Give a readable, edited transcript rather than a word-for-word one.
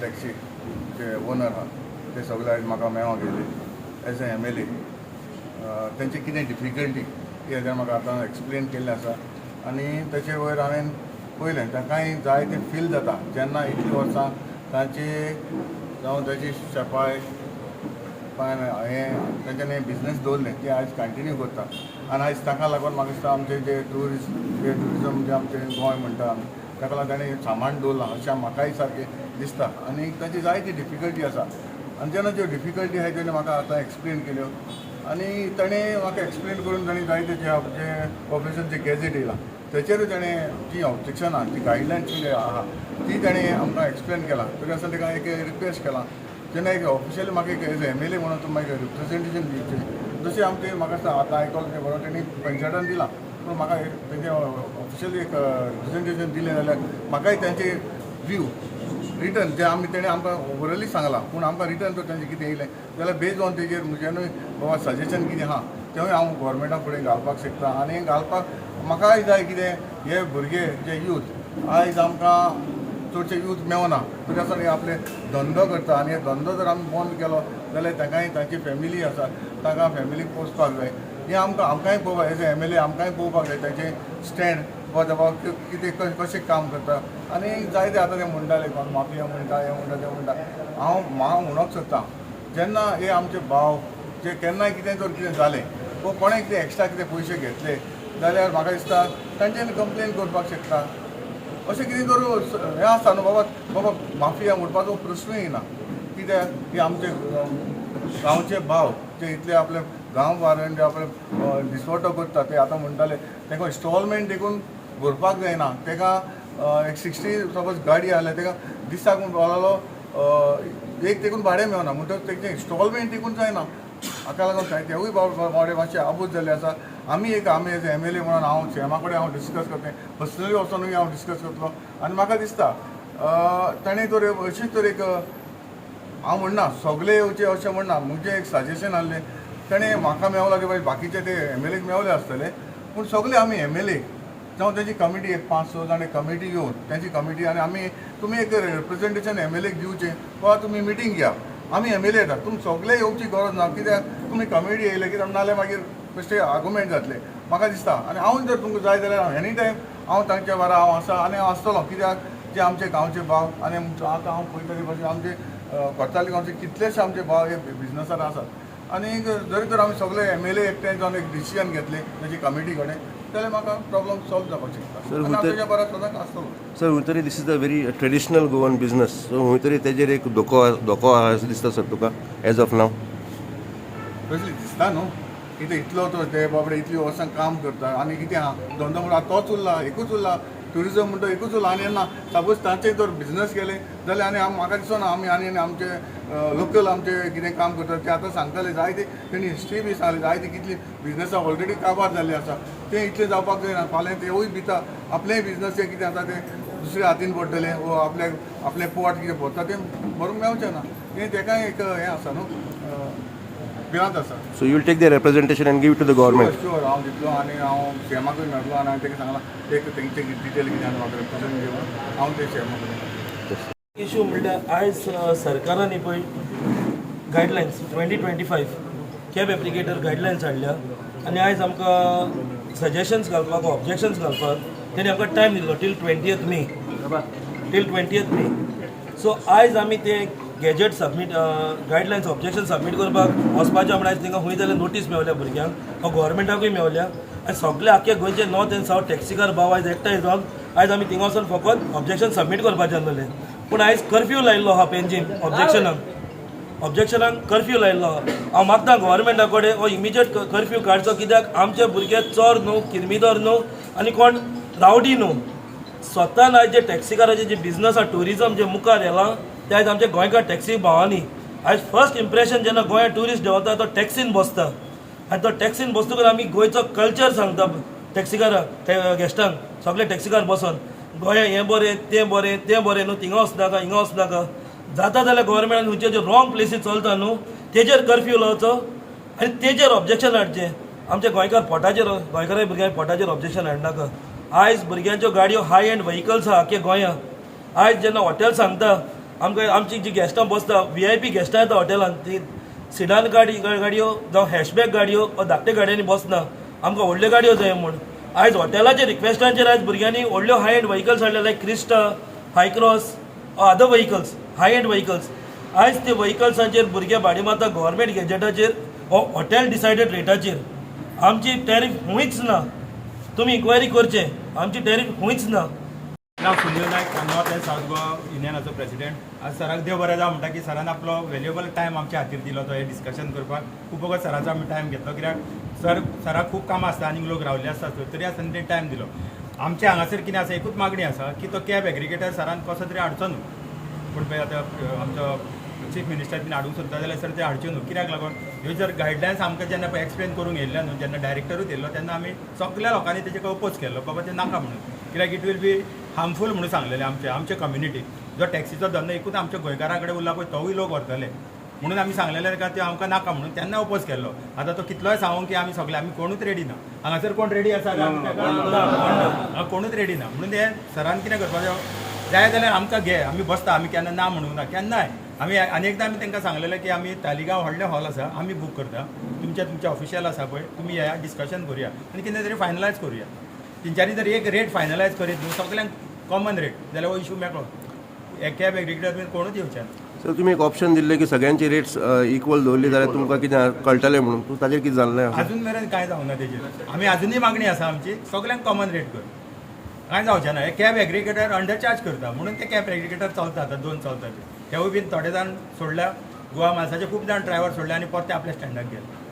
Taxi जे owner आहा ते सगळे आयज म्हाका मेळोंक येयले एज अ एमएलए. तेंचे कितें डिफिकल्टी ती हेजेर म्हाका आतां एक्सप्लेन केल्लें आसा आनी तेचे वयर हांवें पळयलें, तांकांय जाय तें फील जाता. जेन्ना इतलीं वर्सां तांची जावं ताची शेपाय पांय हें तेंच्यांनी बिजनस दवरलें, ते आयज कंटिन्यू करता आनी आयज ताका लागून म्हाका दिसता आमचे जे ट्युरिस्ट, जे ट्युरिजम जे आमचें गोंय म्हणटा आमी, ताका लागून ताणें सामान दवरलां अशें म्हाकाय सारकें दिसता. आनी ताची जायती डिफिकल्टी आसा आनी जेन्ना ज्यो डिफिकल्टी आहाय तेणें म्हाका आतां एक्सप्लेन केल्यो आनी ताणें म्हाका एक्सप्लेन करून ताणें जायते जे जे कॉर्पोरेशनचे गॅझेट येयलां, तेचेरूय ताणें जी ऑब्जेक्शनां, जी गायडलायन्स जी आहा, ती ताणें आमकां एक्सप्लेन केलां. तरी आसतना ताका एक रिक्वेस्ट केलां, जेन्ना एक ऑफिशियली म्हाका एक एज एमएलए म्हणून तुमी म्हाका रिप्रेझेंटेशन दिवचें. जशें आमचें म्हाका दिसता आतां आयकलें तें बरोबर तेणी पंचायतान दिलां, पूण म्हाका एक तेंचें ऑफिशियली एक रिप्रेझेंटेशन दिलें जाल्यार म्हाकाय तेंचे व्यू रिटर्न जे आमी तेणें आमकां ओवरली सांगलां, पूण आमकां रिटर्न तर तेंचें कितें येयलें जाल्यार बेज ऑन तेजेर म्हज्यानूय बाबा सजेशन कितें आहा तेंवूय हांव गोवोरमेंटा फुडें घालपाक शकता. आनी घालपाक म्हाकाय जाय. कितें हे भुरगे जे यूथ, आयज आमकां चडशे यूथ मेवना, तरी आसतना हे आपले धंदो करता आनी हे धंदो जर आमी बंद केलो जाल्यार तांकांय तांची फॅमिली आसा, तांकां फॅमिलीक पोसपाक जाय. हें आमकां आमकांय पळोवपाक, एज ए एमएलए आमकांय पळोवपाक जाय तांचें स्टँड बाबा कितें कशें काम करता. आनी जायते आतां ते म्हणटाले कोण माफिया म्हणटा, हें म्हणटा, तें म्हणटा. हांव म्हाका म्हणूंक सोदता, जेन्ना हे आमचे भाव जे केन्नाय कितें जर कितें जालें वो कोणें कितें एक्स्ट्रा कितें पयशे घेतले जाल्यार म्हाका दिसता तांच्यांनी कंप्लेन करपाक शकता. अशें कितें तर हें आसता न्हू बाबा. बाबा माफिया म्हणपाचो प्रश्नूय येना, कित्याक की आमचे गांवचे भाव जे इतले आपले गांव वारेन जे आपले दिसवटो करता, ते आतां म्हणटाले तांकां इन्स्टॉलमेंट देखून भरपाक जायना. ताका एक 60 सपोज गाडी आसल्यार ताका दिसाक बोलालो एक देखून भाडें मेळना, म्हणटकच तेंचें इन्स्टॉलमेंट देखून जायना. हाका लागून काय तेवूय बावडे मातशे आबूज जाल्ले आसा. आमी एक आमी एज एमएलए म्हणून हांव सीएमा कडेन हांव डिस्कस करतलें, पर्सनली वचोनूय हांव डिस्कस करतलो. आनी म्हाका दिसता ताणें तर अशीच तर एक, हांव म्हणना सगळे येवचे अशें म्हणना, म्हजें एक सजेशन आहलें ताणें म्हाका मेवला की बाय बाकीचे ते एमएलएक मेवले आसतले, पूण सगळे आमी एमएलए जावं तेंची कमिटी एक पांच स जाण एक कमिटी घेवन तेंची कमिटी आनी आमी तुमी एक रिप्रेझेंटेशन एमएलएक दिवचें वा तुमी मिटींग घेया, आमी एमएलए येता. तुमी सगळे येवची गरज ना, कित्याक तुमी कमिटी येयले कित्याक नाल्यार मागीर बेश्टे आर्गुमेंट जातले म्हाका दिसता. आनी हांव जर तुमकां जाय जाल्यार हांव एनी टायम हांव तांच्या बारा हांव आसा आनी हांव आसतलो, कित्याक जे आमचे गांवचे भाव आनी आतां हांव पळयता ते भाशेन आमचे कोर्ताली गांवचे कितलेशे आमचे भाव हे बिजनसार आसात. आनी जरी तर आमी सगळे एमएलए एकठांय जावन एक डिसिजन घेतले तेजी कमिटी कडेन जाल्यार म्हाका प्रॉब्लम सॉल्व जावपाक शकता. Sir, आनी हांव तेज्या बराबर सदांच आसतलो. सर, खंय तरी this is a very traditional Goan business, so खंय तरी तेजेर एक धोको धोको आहा अशें दिसता सर तुका एज ऑफ नाव? कसली दिसता न्हू, कितें इतलो तो ते बाबडे इतली वर्सां काम करता आनी कितें आहा धंदो म्हणल्यार तोच उरला, एकूच उरला. ट्युरिजम म्हणटा एकूच उरला. आनी ना सपोज तांचे जर बिजनस केले जाल्यार आनी म्हाका दिसना आमी आनी आनी आमचे लोकल आमचे कितें काम करतात ते आतां सांगताले जायते, तेणी हिस्ट्री बी सांगली जायते, कितली बिजनसां ऑलरेडी काबार जाल्ली आसा. ते इतलें जावपाक जायना. फाल्यां तेवूय भिता आपलेय बिजनस जे कितें आसा तें दुसऱ्या हातीन पडटलें वो आपल्याक आपलें पोट कितें भरता तें भरूंक मेवचें ना. तें तेकाय एक हें आसा न्हू, भिरांत आसा. So you will take the representation and give to the government? Sure, हांव दितलो आनी हांव सीएमाकूय मेळटलो आनी हांवें ताका सांगलां एक तेंचे डिटेल कितें आनी म्हाका रिप्रेझेंट घेवन हांव ते सीएमा कडेन. इशू म्हणल्यार आयज सरकारान पळय guidelines 2025 cab applicator guidelines हाडल्या आनी आयज आमकां सजेशन्स घालपाक, ऑब्जेक्शन्स घालपाक तेणी आमकां टायम दिल्लो till 20th May, till 20th May. So आयज आमी ते gazette submit, guidelines objection submit करपाक वचपाचें म्हण आयज तांकां खंय जाल्यार नोटीस मेवल्या भुरग्यांक वा गोवोरमेंटाकूय मेवल्या. आनी सगळे आख्खे गोंयचे नॉर्थ एंड सावथ टॅक्सीकार भाव आयज एकठांय जावन आयज आमी थिंगा वचून फकत ऑब्जेक्शन सबमीट करपाचें आसलेलें, पूण आयज कर्फ्यू लायिल्लो आहा पेंजीम ऑब्जेक्शनाक, ऑब्जेक्शनाक कर्फ्यू लायिल्लो आहा. हांव मागता गोवोरमेंटा कडेन हो इमिजिएट कर्फ्यू काडचो, कित्याक आमचे भुरगे चोर न्हू, किर्मिदोर न्हू आनी कोण रावडी न्हू. स्वतान आयज जे टॅक्सीकाराचे जे बिजनस आहा, ट्युरिजम जे मुखार येलां, ते आयज आमच्या गोंयकार टॅक्सी भावांनी. आयज फर्स्ट इम्प्रेशन जेन्ना गोंयांत ट्युरिस्ट देंवता तो टॅक्सीन बसता आनी तो टॅक्सीन बसतकच आमी गोंयचो कल्चर सांगता टॅक्सीकाराक, गेस्टांक. सगळे टॅक्सीकार बसोन गोंया हें बरें, तें बरें, तें बरें न्हू, थिंगा वचनाका, हिंगा वचनाका. जाता जाल्यार गोवोरमेंटान खंयचे जे रॉंग प्लेसी चलता न्हू तेजेर कर्फ्यू लावचो आनी तेजेर ऑब्जेक्शन हाडचें. आमच्या गोंयकार पोटाचेर, गोंयकार भुरग्यांक पोटाचेर ऑब्जेक्शन हाडनाका. आयज भुरग्यांच्यो गाडयो हाय एंड व्हेकल्स आहा आख्खे गोंयांत. आयज जेन्ना हॉटेल सांगता आमकां आमची जी गेस्टां बसता, व्हीआयपी गेस्टां येता हॉटेलान, ती सिडान गाडी गाडयो जावं हॅशबॅक गाडयो वा धाकट्या गाडयांनी बसना, आमकां व्हडल्यो गाडयो जाय म्हूण. आयज हॉटेलाच्या रिक्वेस्टांचेर आयज भुरग्यांनी व्हडल्यो हाय एंड व्हेकल्स हाडले, लायक Crysta, Hycross, other vehicles, high end vehicles. आयज ते व्हेकल्सांचेर भुरगे भाडी मारता गव्हर्मेंट गॅजेटाचेर वो हॉटेल डिसायडेड रेटाचेर. आमची टॅरीफ खंयच ना. तुमी इन्क्वायरी करचें, आमची टॅरीफ खंयच ना. नांव Sunil Naik, north and south Goa युनियनाचो प्रेसिडेंट. आज सराक देव बरें जावं म्हणटा की सरान आपलो व्हॅल्युएबल टायम आमच्या खातीर दिलो तो हे डिस्कशन करपाक. खूब वगत सराचो आमी टायम घेतलो, कित्याक सर सराक खूब कामां आसता आनी लोक रावल्ले आसता, तरी आसतना तेणी टायम दिलो. आमच्या हांगासर कितें आसा, एकूच मागणी आसा की तो कॅब एग्रिगेटर सरान कसो तरी हाडचो न्हू. पूण पळय आतां आमचो चीफ मिनिस्टर बीन हाडूंक सोदता जाल्यार सर ते हाडच्यो न्हू. कित्याक लागून ह्यो जर गायडलायन्स आमकां जेन्ना पळय एक्सप्लेन करूंक येयल्ले न्हू, जेन्ना डायरेक्टरूच येयल्लो तेन्ना आमी सगल्या लोकांनी तेजे अपोज केल्लो, बाबा ते नाका म्हणून, कित्याक it will be harmful म्हणून सांगलेलें आमचे आमचे कम्युनिटीक. जो टॅक्सीचो धंदो एकूच आमच्या गोंयकारां कडेन उरला पळय, तोवूय लोक व्हरतले म्हणून आमी सांगलेलें का ते आमकां नाका म्हणून, तेन्ना अपोज केल्लो. आतां तो कितलोय सांगूंक की आमी सगळे आमी कोणूच रेडी ना. हांगासर कोण रेडी आसा? हा, कोणूच रेडी ना. म्हणून ते सरान कितें करपाचें, जाय जाल्यार आमकां घे, आमी बसता, आमी केन्ना ना म्हणूंक ना केन्नाय. आमी अनेकदां आमी तांकां सांगलेलें की आमी तालिगांव व्हडलें हॉल आसा, आमी बूक करता, तुमच्या तुमच्या ऑफिशियल आसा पळय, तुमी येया, डिस्कशन करुया आनी कितें तरी फायनलायज करुया. तेंच्यांनी जर एक रेट फायनलायज करीत न्हू सगल्यांक कॉमन रेट, जाल्यार हो इशू मेकळो. कॅब एग्रिगेटर बीन कोणूच येवचे ना. सर, तुमी एक ऑप्शन दिल्लें की सगळ्यांची रेट्स इक्वल दवरली जाल्यार तुमकां कितें कळटलें म्हणून. तूं ताजेर कितें जाल्लें आसा? अजून मेरेन कांय जावना तेजेर. आमी अजुनूय मागणी आसा आमची, सगल्यांक कॉमन रेट कर. कांय जावचें ना. हे कॅब एग्रिगेटर अंडर चार्ज करता म्हणून ते कॅब एग्रिगेटर चलता. आतां दोन चलता ते, तेवूय बीन थोडे जाण सोडल्या, गोवा माल्साचे खूब जाण ड्रायव्हर सोडले आनी परते आपल्या स्टँडाक गेले.